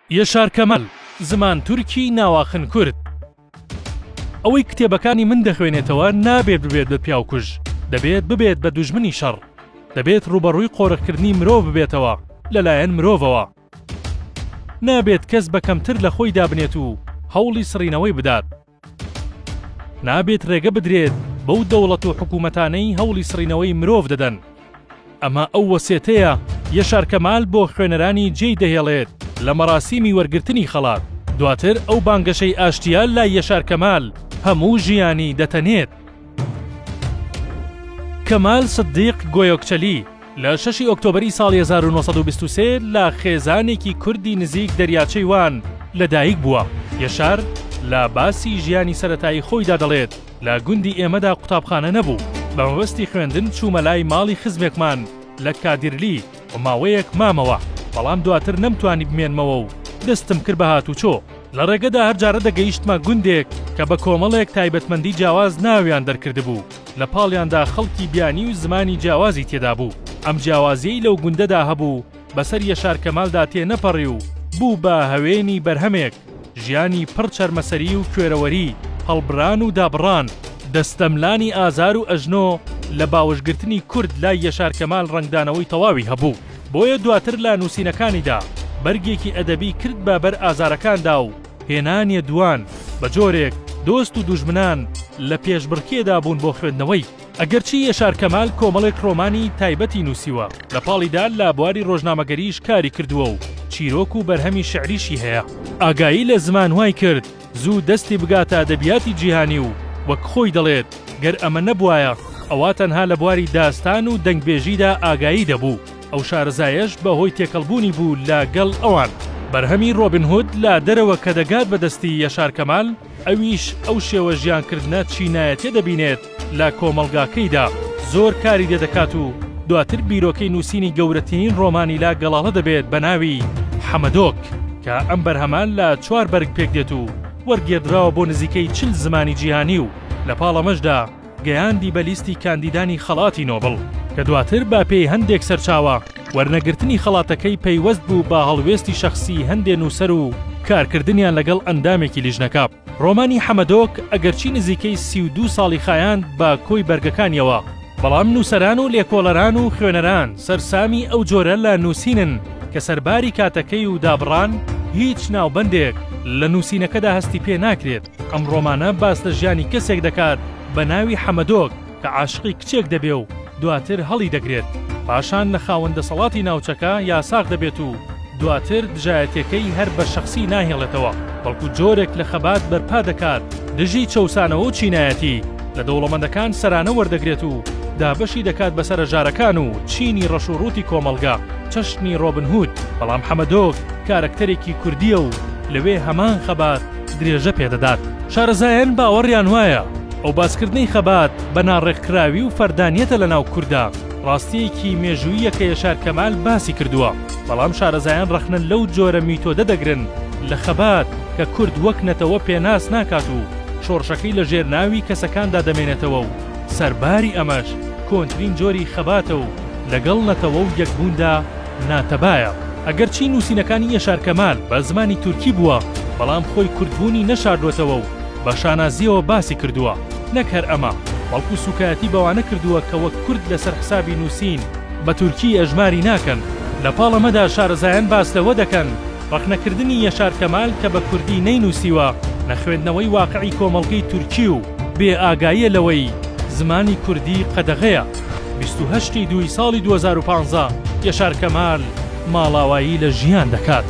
یەشار کەمال، زمان تورکی ناواخن کورد. ئەوەی کتێبەکانی من دەخوێنێتەوە نابێت ببێت بە پیاوکوژ، دەبێت ببێت بە دوژمنی شەڕ. دەبێت ڕووبەڕووی قۆرخکردنی مرۆڤ ببێتەوە لەلایەن مرۆڤەوە. نابێت کەس بە کەمتر لە خۆی دابنێت و هەوڵی سڕینەوەی بدات. نابێت رێگە بدرێت بەو دەوڵەت و حکومەتانەی هەوڵی سڕینەوەی مرۆڤ دەدەن. ئەمە ئەو وەسێتەیە یەشار کەمال بۆ خوێنەرانی جێی دەهێڵێت لە مەراسیمی وەرگرتنی خەڵات. دواتر ئەو بانگەشەی ئاشتییە لای یەشار کەمال هەموو ژیانی دەتەنێت. کەمال سدیق گۆیۆکچەلی لە شەشی ئۆکتۆبەری ساڵی 1923 لە خێزانێکی کوردی نزیک دەریاچەی وان لەدایک بووە. یەشار لە باسی ژیانی سەرەتایی خۆیدا دەڵێت، لە گوندی ئێمەدا قوتابخانە نەبوو، بە مەبەستی خوێندن چوومە لای ماڵی خزمێکمان لە کادیرلی و ماوەیەک مامەوە، بەڵام دواتر نەمتوانی بمێنمەوە و دەستم کرد بە هاتوچۆ. لە ڕێگەدا هەر جارە دەگەیشتمە گوندێک کە بە کۆمەڵێک تایبەتمەندی جیاواز ناویان دەرکردبوو، لە پاڵیاندا خەڵکی بیانی و زمانی جیاوازی تێدا بوو. ئەم جیاوازییەی لەو گوندەدا هەبوو بەسەر یەشار کەمالدا تێنەپەڕی و بوو بە هەوێنی بەرهەمێک، ژیانی پڕ چەرمەسەری و کوێرەوەری، هەڵبران و دابڕان، دەستەملانی ئازار و ئەژنۆ لە باوەشگرتنی کورد لای یەشار کەمال ڕەنگدانەوەی تەواوی هەبوو. بۆیە دواتر لە نووسینەکانیدا بەرگێکی ئەدەبی کرد بە بەر ئازارەکاندا و هێنانیە دوان، بە جۆرێک دۆست و دوژمنان لە پێشبڕکێدا بوون بۆ خوێندنەوەی. ئەگەرچی یەشار کەمال کۆمەڵێک ڕۆمانی تایبەتی نووسیوە، لە پاڵیدا لە بواری ڕۆژنامەگەریش کاری کردووە و چیرۆک و بەرهەمی شیعریشی هەیە. ئاگایی لە زمان وای کرد زوو دەستی بگاتە ئەدەبیاتی جیهانی و وەک خۆی دەڵێت گەر ئەمە نەبوایە ئەوا تەنها لە بواری داستان و دەنگبێژیدا ئاگایی دەبوو، ئەو شارەزایەش بە هۆی تێکەڵبوونی بوو لە گەڵ ئەوان. بەرهەمی ڕۆبن هود لە دەرەوە کە دەگات بە دەستی یەشار کەمال، ئەویش ئەو شێوە ژیانکردنە چینایەتیە دەبینێت لە کۆمەڵگاکەیدا زۆر کاری لێدەکات و دواتر بیرۆکەی نووسینی گەورەترین ڕۆمانی لا گەڵاڵە دەبێت بە ناوی حەمەدۆک کە ئەم بەرهەمە لە چوار بەرگ پێکدێت و وەرگێڕدراوە بۆ نزیکەی 40 زمانی جیهانی و لە پاڵ ئەمەشدا گەیاندی بە لیستی کاندیدانی خەڵاتی نۆبڵ کە دواتر بە پێی هەندێک سەرچاوە وەرنەگرتنی خەڵاتەکەی پەیوەست بوو بە هەڵوێستی شەخسی هەندێ نووسەر و کارکردنیان لەگەڵ ئەندامێکی لیژنەکە. ڕۆمانی حەمەدۆک ئەگەرچی نزیکەی 32 ساڵی خایاند بە کۆی بەرگەکانیەوە، بەڵام نووسەران و لێکۆڵەران و خوێنەران سەرسامی ئەو جۆرە لە نووسینن کە سەرباری کاتەکەی و دابڕان هیچ ناوبەندێک لە نووسینەکەدا هەستی پێ ناکرێت. ئەم ڕۆمانە باس لە ژیانی کەسێک دەکات بە ناوی حەمەدۆک کە عاشقی کچێک دەبێ و دواتر هەڵی دەگرێت، پاشان لە خاوەن دەسەڵاتی ناوچەکە یاساغ دەبێت و دواتر دژایەتیەکەی هەر بە شەخسی ناهێڵێتەوە، بەڵکو جۆرێک لە خەبات بەرپا دەکات دژی چەوسانەوە و چینایەتی، لە دەوڵەمەندەکان سەرانە وەردەگرێت و دابەشی دەکات بەسەر هەژارەکان و چینی ڕەش و ڕووتی کۆمەڵگە، چەشنی ڕۆبن هود، بەڵام حەمەدۆک کارەکتەرێکی کوردییە و لەوێ هەمان خەبات درێژە پێدەدات. شارەزایان باوەڕیان وایە ئەو باسکردنەی خەبات بە ناڕێکخراوی و فەردانیەتە لەناو کوردا ڕاستییەکی مێژووییە کە یەشار کەمال باسی کردووە، بەڵام شارەزایان ڕەخنە لەو جۆرە میتۆدە دەگرن لە خەبات کە کورد وەک نەتەوە پێناس ناکات و شۆڕشەکەی لە ژێر ناوی کەسەکاندا دەمێنێتەوە و سەرباری ئەمەش کۆنترین جۆری خەباتە و لەگەڵ نەتەوە و یەکبووندا ناتەبایە. ئەگەرچی نووسینەکانی یەشار کەمال بە زمانی تورکی بووە، بەڵام خۆی کوردبوونی نەشاردووەتەوە و بە شانازییەوە باسی کردووە. نەک هەر ئەمە، بەڵکو سووکایەتی بەوانە کردووە کە وەک کورد لەسەر حسابی نووسین بە تورکی ئەژماری ناکەن. لە پاڵ ئەمەدا شارەزایان باس لەوە دەکەن، ڕەخنەکردنی یەشار کەمال کە بە کوردی نەینووسیوە، نەخوێندنەوەی واقعی کۆمەڵگەی تورکی و بێ ئاگاییە لەوەی زمانی کوردی قەدەغەیە. 28 ی دووی ساڵی 2015 یەشار کەمال ماڵاوایی لە ژیان دەکات.